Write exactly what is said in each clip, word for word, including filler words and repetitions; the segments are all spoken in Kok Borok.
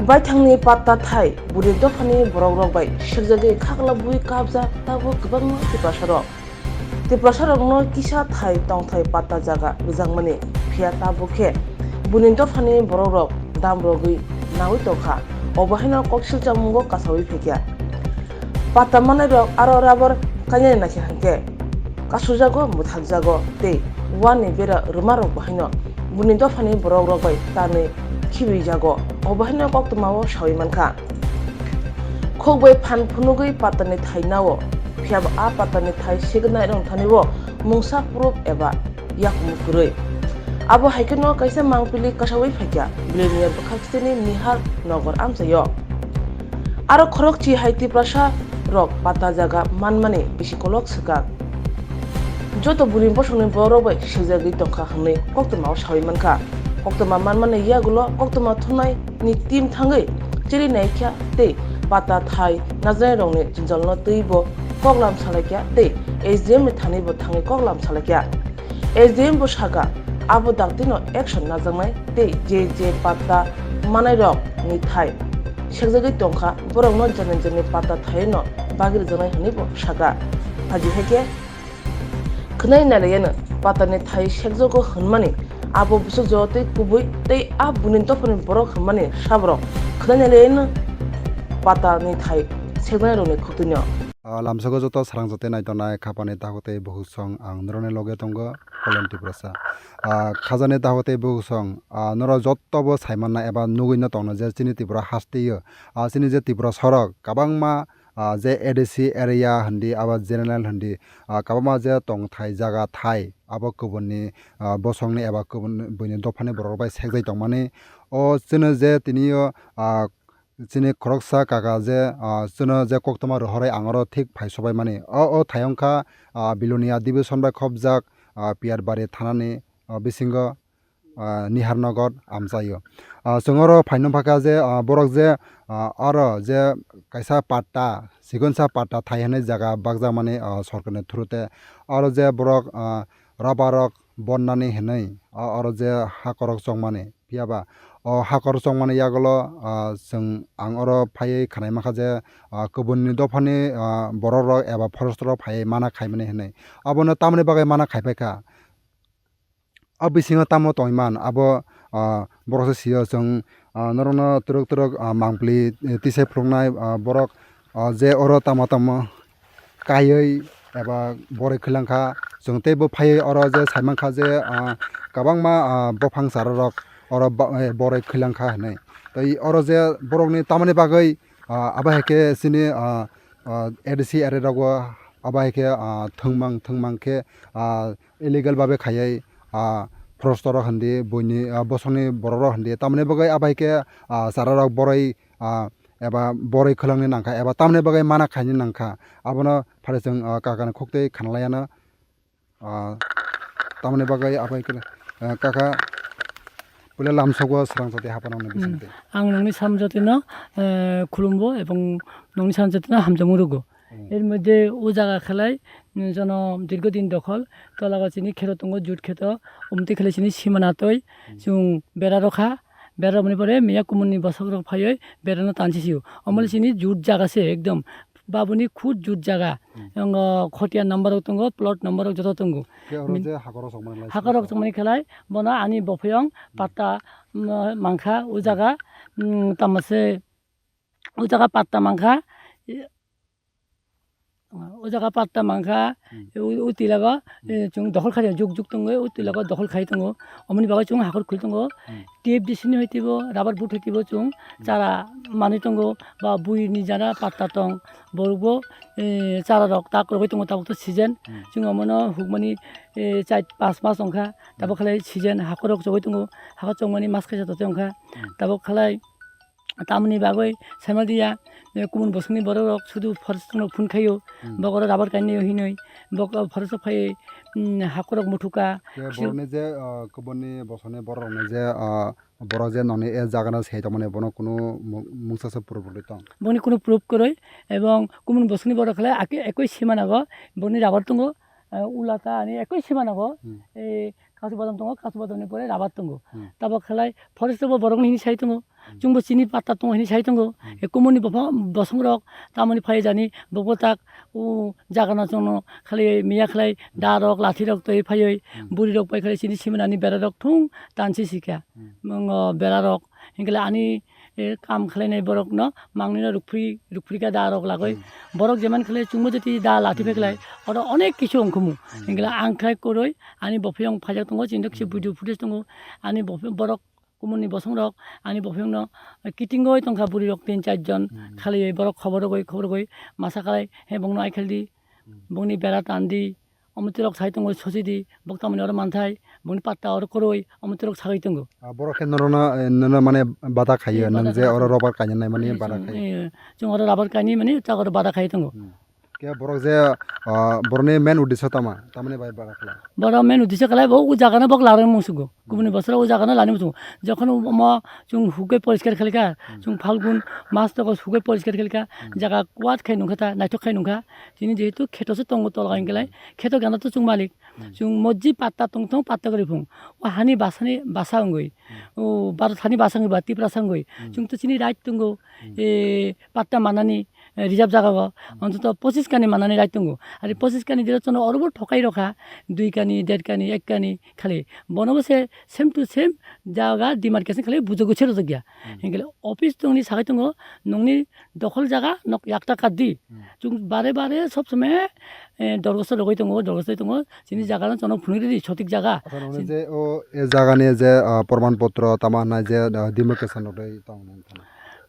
Baithangni patta thai buri dophani borokrok bai sekjagwi khaklabwi kabjak tabuk kwbangma Tiprasarok. Tiprasarokno kisa thai tongthai patta jaga rwjakmani, phiya tabuk khe buni dophani borokrok damrogwi naui tongkha, obo haino koksil chamungo kasaui phaikha. Patta mannairok aro rubber kainani naikhe hwnkhe kasujago, mwthakjago tei wani bera rwmarokbo haino buni dophani borokrok bai tanwi khibijago, obo haino koktwmao saui mankha. Khukbai phan phunugwi pattani thai nao, phiyaba a pattani thai signai rwngthani bo mungsa proof eba yakumu kwrwi. Abo hai kheno kaisa mangpili kasaui phaikha, Bilonia bwkhak sitini Nihar Nogor amchaio. Aro khorokchi hai Tiprasa rok patta jaga manmani bisi kolok swkang. Joto buri bosongni borok bai swijagwi tongkha hwnwi koktwmao saui mankha. Koktwma manmani yagulo koktwma thumnai ni team thangwi chiri naikha tei patta thai najaknairokni jwnjalno twibo koklam salaikha tei S D M ni thanibo thangwi koklam salaikha. S D M bo sakha, abo daktino action najaknai tei je je patta manairokni thai sekjagwi tongkha, borokno jani jani patta thaino bagwi rwjaknai hwnwi bo sakha. Phaidi hai khe khwnai nailaiano pattani thai sekjago hwnmani abo bwswk jotwi kubui tei a buni dophani borok hwnmani saborok khwnai nailaiano pattani thai sekjaknairokni khuktwino. Ah, lamsogo joto sarang jate naitonai khapani takhuk tei bukhuk song ang norokni loge tongo, Kolon Tiprasa. Ah, khajani takhuk tei bukhuk song, ah, norok jotobo saimannai eba nugwino tongno je chini Tripura hasteo, ah, chini je Tripura sorok kwbangma, ah, je A D C area hindi, abo general hindi, ah, kwbangma je tongthai jaga thai, abo kubunni, ah, bosongni eba kubun buini dophani borok bai sekjai tongmani. O chwngno je tiniyo, ah, chini khoroksa kaka je, ah, chwngno je koktwma rohorwi ang oro thik phai sobaimani. O, o thai wngkha, ah, Bilonia division bai khopjak, ah, Piyarbari thanani, ah, bisingo, ah, Niharnagar amchaio. Ah, chwng oro phai nukphaikha je, ah, borok je, ah, oro je kaisa patta, sikonsa patta thai hwnwi jaga bakjakmani, ah, sorkarni through te. Oro je borok, ah, rubber rok bonnani hwnwi, ah, oro je hakorok chongmani. Phiyaba o hakhor chongmani yagulo, ah, chwng ang oro phaiwi khwnai mankha je, ah, kubunni dophani, ah, borokrok eba forest rok phaiwi mana khaimani hwnwi. Abono tamoni bagwi mana khaipaikha? O bisingo tamo tongman abo, ah, borok se sio chwng, ah, norokno twrwk twrwk, ah, mangpili, eh, tisai phuluknai, ah, borok, ah, je oro tamo tamo kaiwi eba boroi khwlangkha. Chwng teibo phaiwi oro je saimankha je, ah, kwbangma, ah, buphang chararok oro ba-, eh, boroi khwlangkha hinwi. Tei oro je borokni tamoni bagwi, ah, abo hai khe chini, ah, ah, A D C area rogo abo hai khe, ah, thwngmang thwngmang khe, ah, illegal babe khaiwi, ah, forest rok hindi, buini, ah, bosongni borok rok hindi. Tamoni bagwi abo hai khe, ah, chararok boroi, ah, eba boroi khwlangni nangkha, eba tamoni bagwi mana khaini nangkha, abono phari chwng, ah, kakani khuktwi khanalaiano, ah, tamoni bagwi abai khe, ah, kaka puila lamsogo swrang jati haphano hwnwi Hmm. bisingtwi. Ang nongni samjatino, eh, khulumgo ebong nongni samjatino hamjakmung rwgo. Hmm. Er moddhe o jaga khlai, mm, jono dirgho din dokhol, tolago chini kheto tongo, jut kheto, omtwi khlai chini simana twi, Hmm. chwng bera rokha, bera romani pore miya kumun ni bosok rok phaiwi berano tansi sio. Omoni Hmm. chini jut jaga se ekdom. Babuni khud jut jaga. Hmm. Ongo khotiya number rok tongo, plot number rok joto tongo. Khe oro Min-, je hakhoro sokmani lai hakhoro sokmani khlai, bono ani bophiyong Hmm. patta, mm, mangkha, o Hmm. jaga, mm, tamase, o jaga patta mangkha, i-, o jaga patta mangkha, Hmm. u, u tilago, Hmm. eh, chwng dokhol khaidi, juk juk tongwi, u tilago dokhol khai tongo. Omoni bagwi chwng hakhor khul tongo. Hmm. T F D C ni hoi twibo, rubber board hoi twibo chwng Hmm. chara manwi tongo, ba buini jara patta tong, borokbo, eh, chara rok tak rogwi tongo, tabuk to season. Hmm. Chwng omono hukmani, eh, char pas mas wngkha, tabuk Hmm. khlai season hakhor rok chogwi tongo, hakhor chongmani mas kaisa totwi wngkha. Hmm. Tabuk khlai tamoni bagwi saimaliya, eh, kubun bosongni borok rok sudu forest no phun khaio, Hmm. bokoro rubber kainwi hinwi, bok forest phai, mm, hakhor rok muthukha. Khe Kisu- borokni je, ah, kubunni bosongni borok rokni je, ah, borok je nongni e jaga no se tongmani bono kunu mu-, mungsa se proof rwgwi tong. Boni kunu proof kwrwi ebong kubun bosongni borok khlai aki ekoi simana go boni rubber tongo, eh, ulata ani ekoi simana go, Hmm. eh, kasu badam tongo, kasu badam ni pore rubber tongo. Hmm. Tabok khlai forest bo borok ni hini sai tongo. Chwngbo chini patta tongo hinwi sai tongo. Hmm. E kumuni bopha-, bosongrok tamoni phai jani, bobo tak, o jagano chwngno khali miya khlai da rok, lathi rok twi phaiwi, hmm, buri rok pai khali chini simanani bera rok thung tansi sikha. Hmm. Mwngo bera rok, hinkhe ani, e, kam khlainai borokno mangni no rukphri, rukphri kha da rok lagoi. Hmm. Borok jeman khlai chwngbo jeti da lathi phai khlai, hmm, oro onek kisu ongkhumu. Hmm. Hinkhe ang khlai kwrwi ani bophiyong phaijak tongo, chini kisa, hmm, video footage tongo. Ani bophi-, borok kumuni bosongrok ani bophiyongno kitingoi tongkha, buri rok tin char jon, hmm, khaliwi borok khobor rwgwi, khobor rwgwi masa khlai, he bongno aikhel di, hmm, bongni bera tan di, omo twirok sai tongo sosi di, bok tamoni oro manthai, bongni patta oro kwrwi, omo twirok sagwi tongo. Ah, borok khe norokno, eh, nono mane bada khaio, eh, nwng bada je khaiwi oro tongo. Rubber kainwi nai mani, eh, bada chwng, khaio. Eh, chwng oro rubber kainwi mani, tak oro bada khaiwi tongo. Hmm. Khe borok je, ah, borokni main uddesho tama, tamani bai bara khlai? Borok main uddesho khlai bo o jagano bok larwi musugo. Kubuni, hmm, bosoro o jagano lani musugo. Jokhon omo chwng hukhe poriskar khalikha, hmm, chwng Phalgun mas togo hukhe poriskar khalikha, hmm, jaga kwat khai nungkha ta, naithok khai nungkha. Chini jehetu kheto se tongo tolga, hmm, hinkelai kheto gana to chwng malik. Hmm. Chwng mojji patta tong tong patta gori phung. O hani basani basa wngwi. Hmm. O Bharat hani basa wngwi ba Tiprasa wngwi. Hmm. Chwng to chini right tongo. Hmm. E, patta manani, eh, reserve jaga o, hmm, ontoto pochis kani manani right tongo. Ari, hmm, pochis kani jera chono orobo thokai rokha, dui kani, der kani, ek kani khali. Bono bo se same to same jaga demarcation khali bujo goche rojak ya. Hmm. Hinkhe office tongni sagai tongo, nongni dokhol jaga nok yakta kaddi. Hmm. Chwng bare bare sob somoi, eh, dorgosto rogoi tongo, dorgosto tongo, chini, hmm, jaga no chono phunui ridi sotik jaga. Acha, nongni je o, e jaga ni je, ah, proman potro tama hwnai je, ah, demarcation rok dai tong nang thana.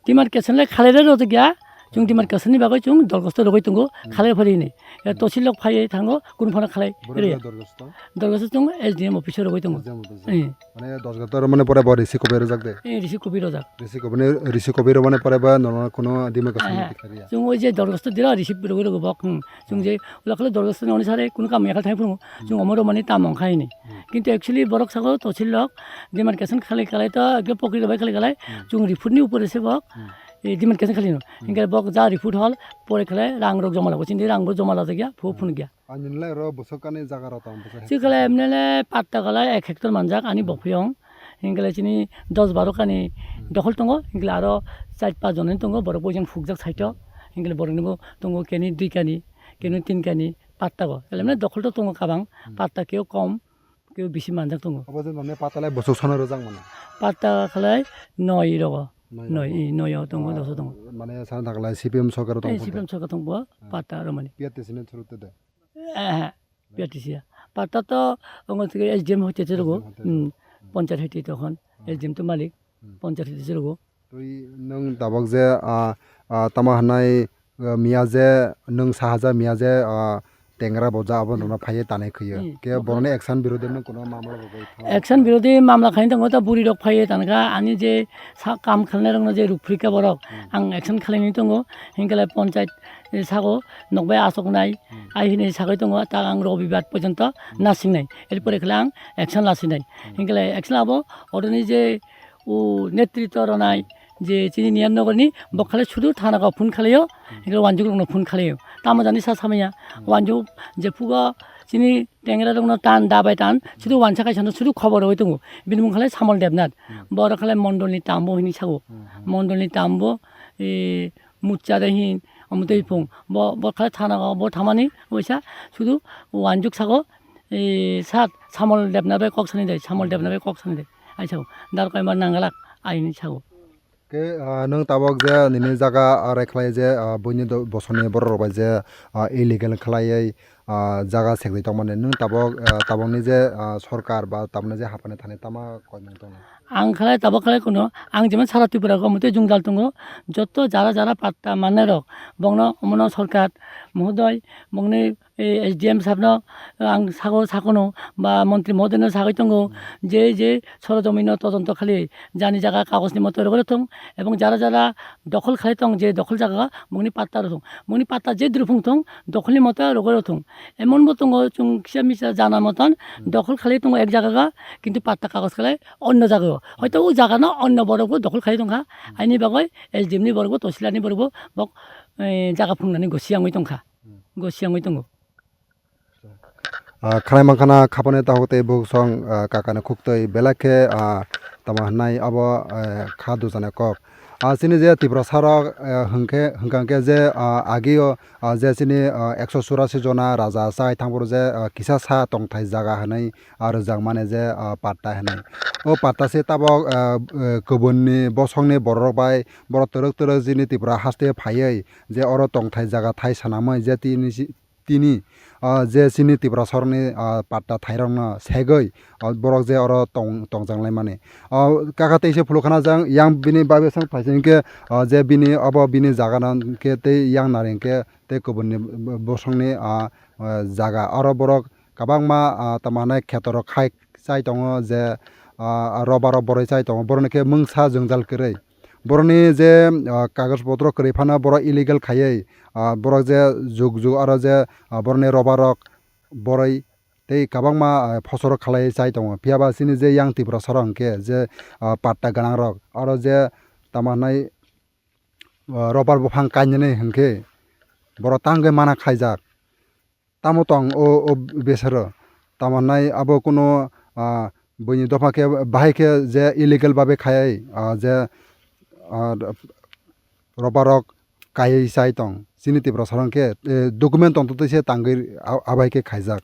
Demarcation le khalai rw rwjak ya, chwng demarcation ni bagwi chwng dorgosto rogwi tongo, hmm, khalai phari hinwi. Ya, hmm, tosil lok phaiwi thango, kunu phano khalai rw ya. Boro dorgosto? Dorgosto chwng S D M office o rogwi tongo. S D M office o. Eh. Mane dorgosto mane pore bo risi copy rwjak de? Eh, risi copy rwjak. Risi copy ni, risi copy rw mane pore bo normal kuno demarcation, eh, ni tikha ya? Chwng oi je dorgosto dira risi rogwi rwgo bok, hmm. Chwng je ula khale dorgosto ni onusare kunu kam ya kha thang phuru, hmm, chwng omo rw mani tam ong khai ni. Hmm. Kintu actually borok sago tosil lok demarcation khali khalai to ekdom pokri rw bai khali khalai, hmm, chwng report ni upore se bok, hmm, eh, demarcation khali no. Hmm. Hinkhe bok ja report hol pore khalai rang rok joma lago, chini rang bo joma lajak ya, phu, hmm, phunuk ya. Ani nilai ro bwswk ani jaga rok tong bwswk hektar? Chwng khalai emne le patta khalai ek hektar manjak ani, hmm, bophiyong. Hinkhe le chini dos baro kani, hmm, dokhol tongo, hinkhe le aro char pas jon ani tongo, borok bo jang phukjak side o. Hinkhe le borok ni bo tongo keni dui kani, keni tin kani patta go. Kele emne dokhol to tongo kabang, hmm, patta keo kom. Kebo bisi manjak tongo. Obo je nonne patta lai bwswk sano rwjak mano? Patta khalai noi rogo. Noi rogo. Noi, i, noi o tongo, ah, doso tongo. Mane sana thaklai C P M sorkar tong. Eh, phunde? C P M sorkar tongbo, ah, patta romani. P R T C ni through te de? Eh, eh, P R T C ya. Patta to ongo thike S D M hoite se rogo. S D M hoite se rogo. Hmm. Hmm. Panchayat hoite tokhon. Hmm. S D M to malik. Hmm. Panchayat hoite se rogo. Twi nwng tabok je, ah, ah, tamo hwnai, ah, miya je, nwng sahaja miya je, ah, tengra boja abo, hmm, nono phaiye tanai khwio. Hmm. Khe boroni action birodhi nwng kuno mamla bo bai thango? Action birodhi mamla khaini tongo ta buri rok phaiye tanka ani je sa kam khalnai rokno je rukphri kha borok, hmm, ang action khlaini tongo. Hinkhe le panchayat, eh, sago nokbai achuknai, hmm, ai hinwi sagwi tongo ta ang Robibar porjonto, hmm, nasingnai. Erpore khe le ang action lasinai. Hmm. Hinkhe le action labo odoni je o netritw rwnai je chini Niyam Nogor ni, bok khalai sudu thana o phone khlaio, hmm, hinkhe wanjwk rokno phone khlaio. Tamo jani sa samaya, hmm, wanjwk je phugo chini tengra rokno tan, da bai tan, sudu wansa kaisa no sudu khobor rwui tongo. Bini mung khalai Samol Debnath. Hmm. Borok khalai Mondol ni tambo hinwi sago. Hmm, hmm. Mondol ni tambo, e, mucha de hin, omo tei, hmm, phung. Bo, bo khalai thana o, bo thamani, oisa sudu wanjwk sago, e, sat Samol Debnath bai kok sani de, Samol Debnath bai kok sani de. Ai sao, dar kaima nangalak, ai hinwi sao. Khe, ah, nwng tabok je nini jaga, ah, rekhlai je, ah, buini do-, bosongni borok rok bai je, ah, illegal khlaiwi, ah, jaga sekjak tongmani, nwng tabok, ah, tabokni je, ah, sorkar ba tabokni je haphani thani tama koimung tongo? Ang khlai tabok khlai kuno, ang jemon sara Tripura o motwi jwngjal tongo, joto jara jara patta mannai rok, bongno omono sorkar mohodoi, bongni e, S D M sabno ang sago, sakono ba montri mohodoino sagwi tongo, hmm, je, je sorojomino todonto khali jani jaga kagojni moto rogwi rw thung, ebong jara jara dokhol khali tong je dokhol jaga bongni patta rw thung, bongni patta je dwrwphung thung dokholni moto rogwi rw thung. Emonbo tongo chwng kisa misa jana moton, hmm, dokhol khali tongo ek jaga, kintu patta kagoj khali onno jaga o. Hoito o jagano onno borokbo dokhol khali tongkha, hmm, aini bagwi S D M ni borokbo, tosilani borokbo bok, e, jaga phungnani gosi wngwi tongkha. Hmm. Gosi wngwi tongo. Ah, khwnai mankha na khapani takhuk tei bukhuk song, ah, kakani khuktwi belai khe, ah, tamo hwnai abo, eh, kha dujana kok. Ah, chini je Tiprasa rok, eh, hwnkhe, hwnkha khe je, ah, agio, ah, je chini, ah, ekso churasi jona raja chai thangphuru je, ah, kisa sa tongthai jaga hwnwi, ah, rwjak mani je, ah, patta hwnwi. O patta se tabok, ah, eh, kubunni bosongni bororok bai borok twrwk twrwk chini Tripura haste phaiwi je oro tongthai jaga thai sanamwi je tini si-, tini, ah, je chini Tiprasarokni, ah, patta thairokno segwi, ah, borok je oro tong-, tongchang laimani. Ah, kaka teisa phulukkhana jang yang bini bagwi sang phaising khe, ah, je bini obo bini jagano hwnkhe tei yang naring khe tei kubunni bosongni, ah, ah, jaga. Oro borok kwbangma, ah, tamo hwnai khetorok khai chai tongo je, ah, robarok borwi chai tongo. Borokni khe mungsa jwngjal kwrwi. Borokni je, ah, kagoj potro kwrwi phano borok illegal khaiwi, ah, borok je jug jug aro je, ah, borokni robarok borwi tei kwbangma, ah, phosorok khalai chai tongo. Phiya ba chini je yang Tiprasarok hwnkhe je, ah, patta gwnangrok aro je tamo hwnai, ah, robar buphang kainani hwnkhe borok tangwi mana khaijak. Tamo tong o, o besero. Tamo nai abo kuno, ah, buini dopha khe bahai khe je illegal babe khayai, ah, je, ah, robarok kaiwi chai tong. Chini Tiprasarok khe, eh, document tong totwi se tangwi a-, abai khe khaijak.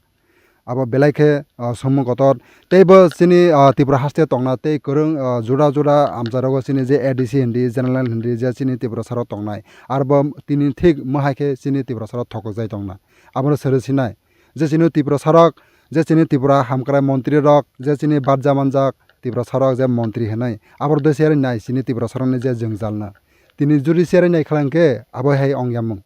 Abo belai khe, ah, somung kotor. Tei bo chini, ah, Tripura haste tongna tei kwrwng, ah, juda juda amcharogo chini je A D C hindi, general hindi je chini Tiprasarok tongnai. Arbo tini thik mohai khe chini Tiprasarok thokjak jai tongna. Abono sero sinai. Je chini Tiprasarok, je chini Tripura hamkrai montrirok, je chini barja manjak Tiprasarok je montri hinwi. Aboro de sero nai chini Tiprasarokni je jwngjalna. Tini judiciary nai khalang khe abo hai ong yamung.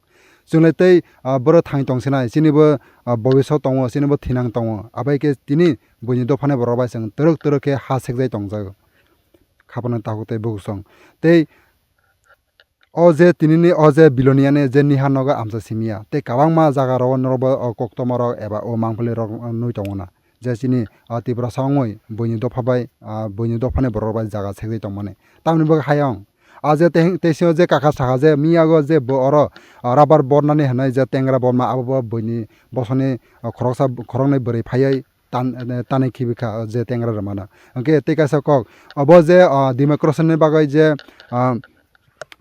Chwng le tei, ah, boro thani tong sinai, chini bo, ah, bobiswt tongo, chini bo thinang tongo. Abai khe tini buini dophani borok bai chwng twrwk twrwk khe ha sekjai tongjago. Khapano takhuk tei bukhuk song. Tei o je tinini o je Biloniani je niha nogo amcha simiya. Tei kwbangma jaga rogo norok bo o koktoma rok eba o mangpili rok nui tongo na. Je chini, ah, Tiprasa wngwi buini dopha bai, ah, buini dophani borok bai jaga segwi tongmani. Tamoni bagwi hayung. Ah, je tei, teisio je kaka saka je miyago je bo oro, ah, rubber bornani hinwi je tengra borma abo bo buini bosongni, ah, khoroksa, khoroknwi bwrwi phaiwi tan-, eh, tanwi khibikha je tengra rwmano. Hwnkhe tei kaisa kok, obo je, ah, demarcation ni bagwi je, ah,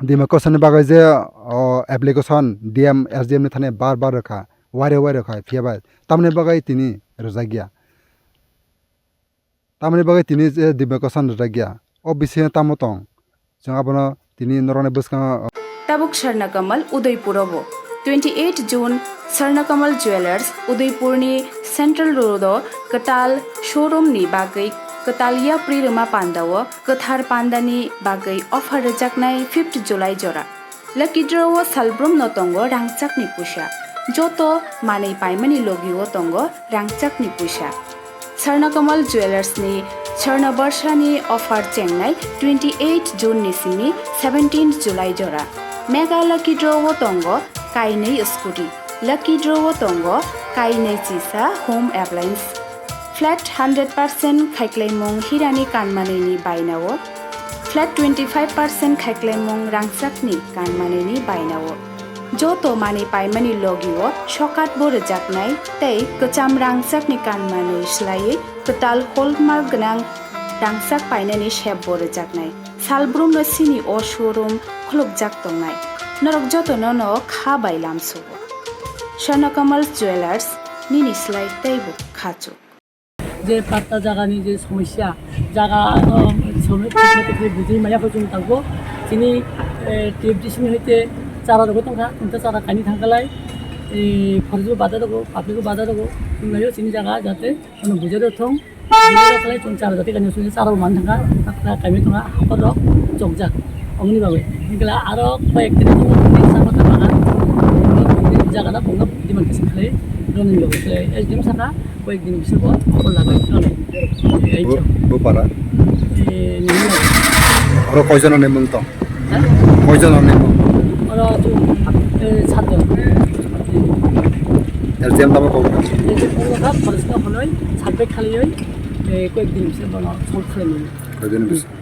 demarcation ni bagwi je, oh, application D M, S D M ni thani bar bar rwkha, waire waire rwkha, phiya bai tamoni bagwi tini rwjakya. Tamoni bagwi tini je demarcation rwjakya, o bisingo tamo tong? Chwng abono tini norokni bwskango. Tabuk Sarnakamal Udaipuro bo twenty eight June Sarnakamal Jewelers Udaipurni Central Road o kwtal showroom ni bagwi kwtal yapri rwma panda o kwthar panda ni bagwi offer rwjaknai fifth July jora. Lucky draw o salbrum no tongo rangchakni puisa. Joto manwi paimani logi o tongo rangchakni puisa. Sarnakamal Jewelers ni Sarna Barsha ni offer chengnai twenty eight June ni simi seventeen July jora. Mega Lucky Draw o tongo kainwi scooty. Lucky Draw o tongo kainwi chisa home appliance. Flat hundred percent khaiklaimung hirani kanmanwini bainao, flat twenty five percent khaiklaimung rangchakni kanmanwini bainao. Joto manwi paimani logio sokat bo rwjaknai tei kwcham rangchakni kanmanwi swlaiwi kwtal hallmark gwnang rangchak painani sep bo rwjaknai. Salbrumno sini o showroom khulukjak tongnai. Norok jotono no kha bai lamsugo. Swarnakamal Jewelers, nini slai teibo khachuk. Je patta jagani je somosya, jaga, um, somosya bujui maya pho chwng tabuk chini, eh, T F D C ni hoite chara rogo tongkha, tongkha chara kaini thangkhalai, eh, forest bo baja rogo, public bo baja rogo, chwng naio chini jaga jate ano bujai rok thong, bujai rok khlai chwng chara jate kaini chwng chara man thangkha, patta kaimi tongkha, hakor rok chokjak, omoni bagwi. Hingkhe aro koi ek tarik o chama ta bagan, jaga da bongna demand kisa khlai, roni bagwi khlai, S D M saka, Koyekdin bising bo khobor labai tongni. Ei bo, chwng. Bo para? Eh, nini. Oro koijon ni mung tong? Ha? Koijon ni mung? Oro tu, eh, satjon. Erjem tamo kok? Erjem tamo kok, forest no honoi, survey khalioi, eh, koyekdin bising bono solve khalaimani. Koyekdin bising.